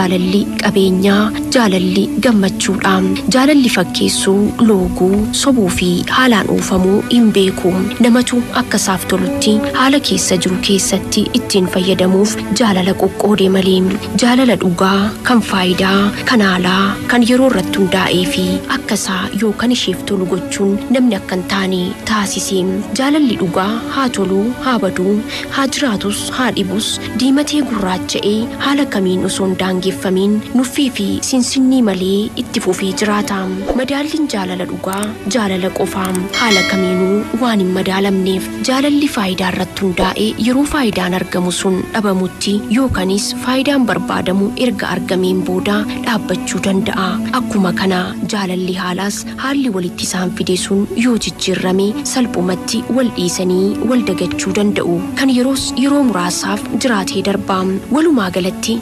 Jaalalli qabeenyaa, jaalalli gammachuudha. Jaalalli fakkeessuu, looguu, sobuu fi haalaan oofamuu hin beeku. Namatu akka isaaf tolutti haala keessa jiru keessatti ittiin fayyadamuuf jaalala qoqqoode malee. Jaalala dhugaa kan faayidaa, kan haalaa, kan yeroo irratti hundaa'ee fi akka isaa yookaan isheef tolu gochuun namni akka hin taane taasise. Jaalalli dhugaa haa toluu, haa baduu, haa jiraatus, haa dhibus, diimatee gurraacha'ee haala kamiin osoo hin daangeffamiin nuffii fi sinsinnii malee itti fufee jiraata. Madaalliin jaalala dhugaa jaalala qofaa, haala kamiinuu waan hin madaalamneef. Jaalalli faayidaa irratti hundaa'e yeroo faayidaan argamu sun dhabamutti yookanis faayidaan barbaadamu erga argameen booda dhaabbachuu danda'a. Akkuma kana jaalalli haalaas haalli walitti isaan fide sun yoo jijjiirame salphumatti wal dhiisanii wal dagachuu danda'u. Kan yeroos yeroo muraasaaf jiraatee darba. Walumaa galatti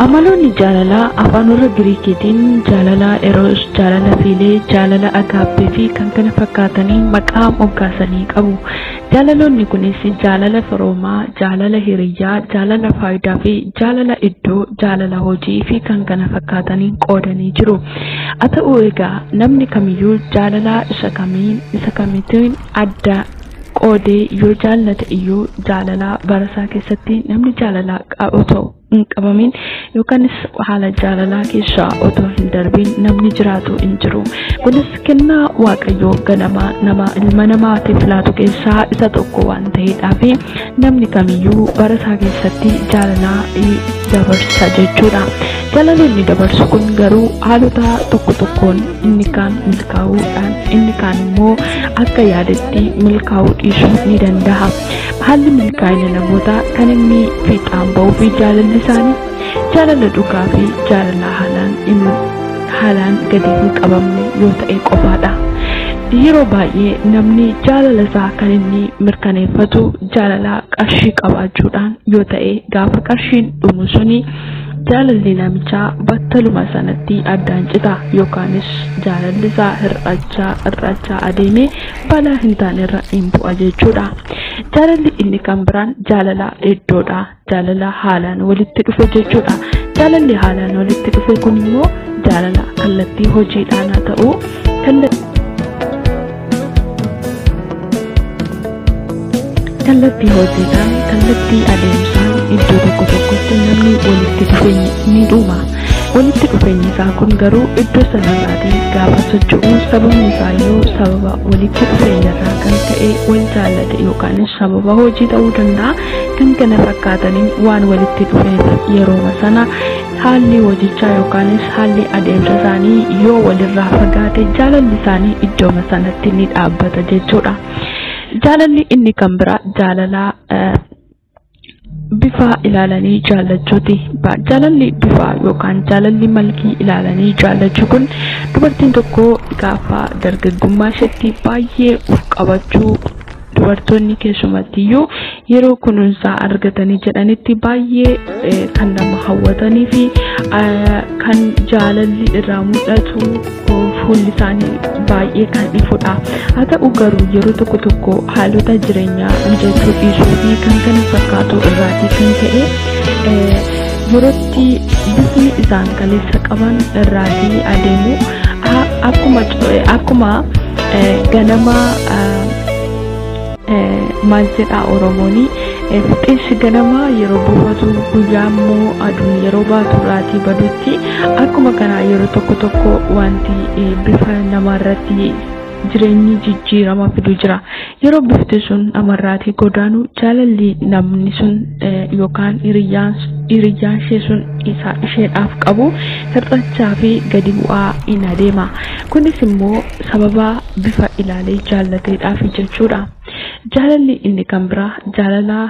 Amaloonni jaalalaa afaan warra Giriikiitiin jaalala Eroos, jaalala Fiilee, jaalala Agaappee fi kan kana fakkaatanii maqaa moggaasanii qabu. Jaalaloonni kunis jaalala firoomaa, jaalala hiriyyaa, jaalala faayidaa fi jaalala iddoo, jaalala hojii fi kan kana fakkaatanii qoodanii jiru. Haa ta'u egaa, namni kamiyyuu jaalala isa kamiin isa kamitiin adda qoodee yoo jaallate iyyuu, jaalala barasaa keessatti namni jaalala otoo hin qabamin yookaanis haala jaalalaa keessaa otoo hin darbin namni jiraatu hin jiru. Kunis kennaa Waaqayyoo ganama nama ilma namaatiif laatu keessaa isa tokko waan ta'eedhaaf, namni kamiyyuu barasaa keessatti jaalalaa dabarsa jechuudha. Jaalalli inni dabarsu kun garuu haalota tokko tokkoon inni kaan milkaa'uudhaan, inni kaan immoo akka yaadetti milkaa'uu dhiisuu ni danda'a. Haalli milkaa'ina namootaa kan inni fiixaan ba'uu fi jaalalli isaanii jaalala dhugaa fi jaalala haalaan gadi hin qabamne yoo ta'e qofaadha. Yeroo baay'ee namni jaalala isaa kan inni mirkaneeffatu jaalala qarshii qabaachuudhaan yoo ta'e, gaafa qarshiin dhumu suni jaalalli namichaa battaluma sanatti addaan cita, yookaanis jaalalli isaa hir'achaa hir'achaa adeemee balaa hin taanerra hin bu'a jechuudha. Jaalalli inni kan biraan jaalala iddoodha. Jaalala haalaan walitti dhufe jechuudha. Jaalalli haalaan walitti dhufe kun immoo jaalala kallattii hojiidhaan haa ta'u, kallattii hojiidhaan, kallattii adeemsaan iddoo tokko tokkotti namni walitti dhufeenyi ni dhuma. Walitti dhufeenyi isaa kun garuu iddoo sanarraatii gaafa socho'u, sababni isaayyuu sababa walitti dhufeenyarraa kan ka'e wal jaallate yookaanis sababa hojii ta'uu danda'a, kan kana fakkaataniin waan walitti dhufeef, yerooma sana haalli hojichaa yookaanis haalli adeemsa isaanii yoo walirraa fagaate, jaalalli isaanii iddooma sanatti ni dhaabbata jechuudha. Jaalalli inni kan biraa jaalala bifa ilaalanii jaallachuuti. Jaalalli bifa yookaan jaalalli malkii ilaalanii jaallachuu kun, dubartiin tokko gaafa dargaggummaa isheetti baay'ee of qabachuu, dubartoonni keessumattiyyuu yeroo kunuunsaa argatanii jedhanitti baay'ee kan nama hawwatanii fi kan jaalalli irraa mul'atu, fuulli isaanii baay'ee kan ifudha. Haa ta'u garuu, yeroo tokko tokko haalota jireenyaa mijachuu dhiisuu fi kan kana fakkaatu irraatii kan ka'e, yerootti bifni isaan kaleessa qaban irraatii adeemu, akkuma ganama, maal jedha Oromooni, fixeensi ganamaa yeroo buufatu guyyaa immoo aduun yeroo baatu irraatii badutti, akkuma kana yeroo tokko tokko wanti bifa namaarratti jireenyi jijjiirama fidu jira. Yeroo bifti sun namarraatii godaanu, jaalalli namni sun yookaan hiriyyaan ishee sun isa isheedhaaf qabu hir'achaa fi gadi bu'aa in adeema. Kunis immoo sababa bifa ilaalee jaallateedhaaf jechuudha. Jaalalli inni kan biraa jaalala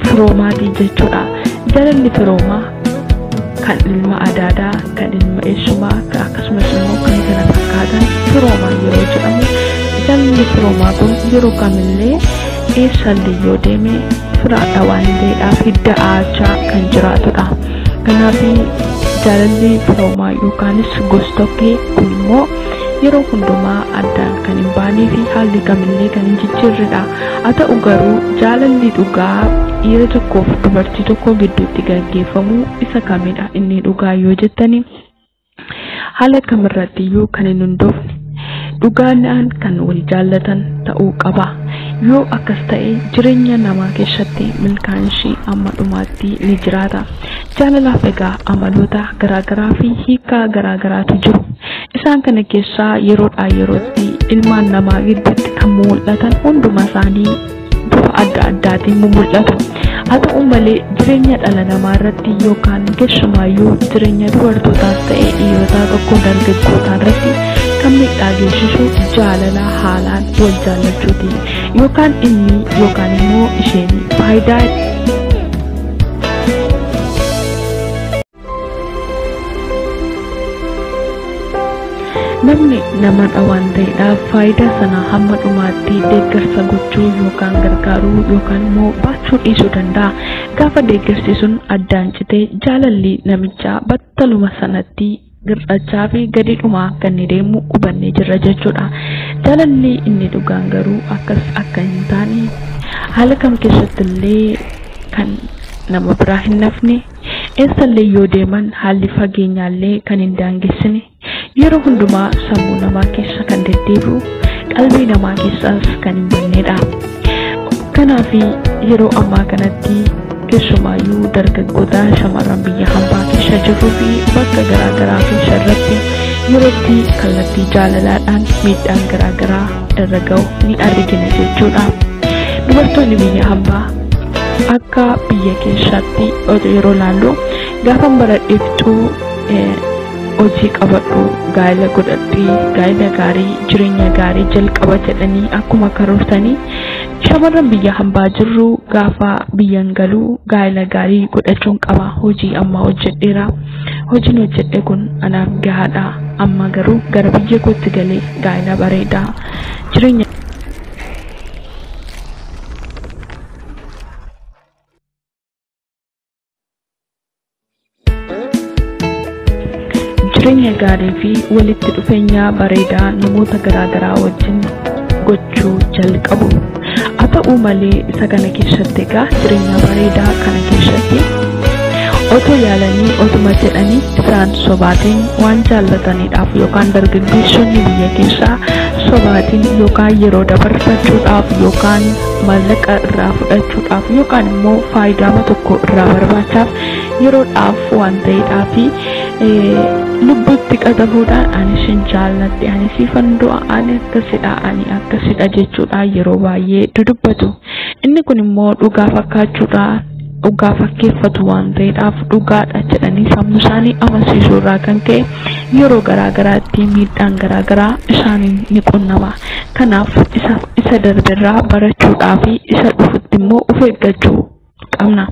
firoomaatii jechuudha. Jaalalli firoomaa kan ilma adaadaa, kan ilma eessumaa, akkasumas immoo kan kana fakkaatan firoomaa yeroo jedhamu, jaalalli firoomaa kun yeroo kamillee eessallee yoo deeme firaadha waan ta'eedhaaf hidda aachaa kan jiraatudha. Kanaaf jaalalli firoomaa yookaanis gostokkee kun immoo yeroo hundumaa addaan kan hin baanee fi haalli kamillee kan hin jijjiirredha. Haa ta'u garuu jaalalli dhugaa dhiira tokkoof dubartii tokko gidduutti gaggeeffamu isa kamidha inni dhugaa yoo jettani, haala kamirrattiyyuu kan hin hundoofne dhugaadhaan kan wal jaallatan ta'uu qaba. Yoo akkas ta'e jireenya namaa keessatti milkaa'insi amma dhumaatti ni jiraata. Jaalalaaf egaa amaloota garaagaraa fi hiikaa garaagaraatu jiru. Isaan kana keessaa yeroodhaa yerootti ilmaan namaa gidduutti kan mul'atan hunduma isaanii bifa adda addaatiin mul'atu. Haa ta'u malee jireenya dhala namaa irratti yookaan keessumaayyuu jireenya dubartootaas ta'e dhiirotaa tokko dargaggootaa irratti kan miidhaa geessisu jaalala haalaan wal jaallachuuti. Yookaan inni yookaan immoo isheen faayidaa namni namadha waan ta'eedhaaf faayidaa sana hamma dhumaatti deeggarsa gochuu yookaan gargaaruu yookaan immoo baachuu dhiisuu danda'a. Gaafa deeggarsi sun addaan citee jaalalli namichaa battaluma sanatti gir'achaa fi gadi dhumaa akka inni deemu hubannee jirra jechuudha. Jaalalli inni dhugaan garuu akkas akka hin taane haala kam keessattillee kan nama biraa hin nafne, eessallee yoo deeman haalli fageenyaallee kan hin daangessine, yeroo hundumaa sammuu namaa keessa kan deddeebi'u, qalbii namaa keessaas kan hin bannedha. Kanaaf yeroo ammaa kanatti keessumaayyuu dargaggoota shamarran biyya hambaa keessa jiruu fi bakka garaagaraa keessa irratti yerootti kallattii jaalalaadhaan miidhaan garaagaraa irra ga'u ni argina jechuudha. Dubartoonni biyya hambaa akka biyya keessaatti yeroo laallu gaafa baradheeftuu hojii qabadhu, gaa'ela godhadhee, gaa'ela gaarii, jireenya gaarii jalqaba jedhanii akkuma karoortanii shamarran biyya hambaa jirru gaafa biyyan galuu gaa'ela gaarii godhachuun qaba, hojii amma hojjedheera, hojiin hojjedhe kun anaaf gahaadha, amma garuu gara biyya kootti galee gaa'ela bareedaa jireenya gaarii fi walitti dhufeenya bareedaa namoota garaagaraa wajjin gochuu jalqabu. Haa ta'u malee isa kana keessatti egaa jireenya bareedaa kana keessatti otoo yaalanii otuma jedhanii isaan sobaatiin waan jaallataniidhaaf yookaan dargaggeessonni biyya keessaa sobaatiin yookaan yeroo dabarfachuudhaaf yookaan maallaqa irraa fudhachuudhaaf yookaan immoo faayidaa tokko irraa barbaachaaf yeroodhaaf waan ta'eedhaa fi lubbutti qaxafuudhaan ani sin jaalladhe, ani siifan du'a, ani akkasidha, ani akkasidha jechuudha yeroo baay'ee dudubbatu. Inni kun immoo dhugaa fakkaachuudhaan dhugaa fakkeeffatu waan ta'eedhaaf dhugaadha jedhanii sammuu isaanii amansiisuu irraa kan ka'e yeroo garaagaraatti miidhaan garaagaraa isaaniin ni qunnama. Kanaaf isa darberraa barachuudhaa fi isa dhufutti immoo of eeggachuu qabna.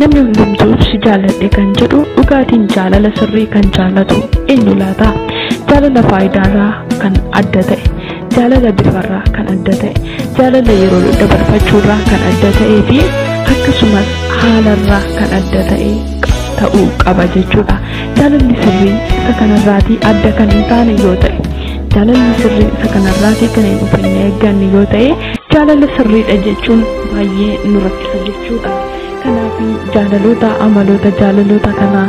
Namni hundumtuu si jaalladhe kan jedhu dhugaatiin jaalala sirrii kan jaallatu eenyu laata? Jaalala faayidaarraa kan adda ta'e, jaalala bifarraa kan adda ta'e, jaalala yeroo dabarfachuurraa kan adda ta'ee fi akkasumas haalarraa kan adda ta'e ta'uu qaba jechuudha. Jaalalli sirriin isa kanarraatii adda kan hin taane yoo ta'e, jaalalli sirriin isa kanarraatii kan hin dhufne eegganne yoo ta'e, jaalala sirriidha jechuun baay'ee nu rakkisa jechuudha. Kanaaf jaalaloota amaloota jaalaloota kanaa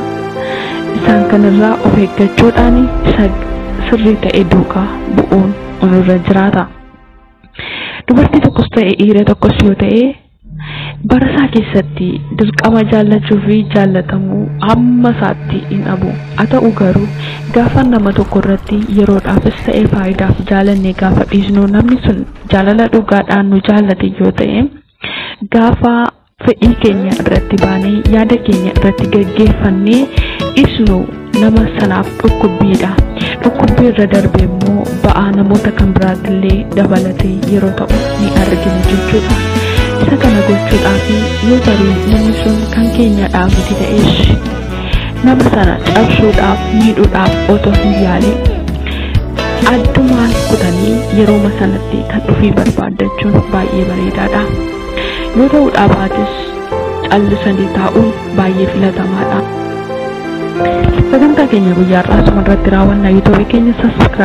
isaan kanarraa of eeggachuudhaan isa sirrii ta'e duukaa bu'uun nurra jiraata. Dubartii tokkos ta'e dhiira tokkos yoo ta'e barasaa keessatti dirqama jaallachuu fi jaallatamuu hamma isaatti hin dhabu. Haa ta'u garuu gaafa nama tokko irratti yeroodhaafis ta'e faayidaaf jaalanne gaafa dhiisnu namni sun jaalala dhugaadhaan nu jaallate yoo ta'e gaafa fedhii keenya irratti baanee yaada keenya irratti gaggeeffannee dhiisnu nama sanaaf dhukkubbiidha. Dhukkubbii irra darbe immoo ba'aa namoota kan biraattillee dabalatee yeroo ta'u ni argina jechuudha. Isa kana gochuudhaaf yoo tarii namni sun kan keenyadhaaf miti ta'es nama sana cabsuudhaaf miidhuudhaaf otoo hin yaalin addumaan kutanii yerooma sanatti kan dhufii barbaaddachuun baay'ee bareedaadha. Yoo ta'uudhaa baates callisanii taa'uun baay'ee filatamaadha. Sagantaa keenya guyyaa har'aa asuma irratti raawwanna. Yuutuubii keenya sabiskiraayib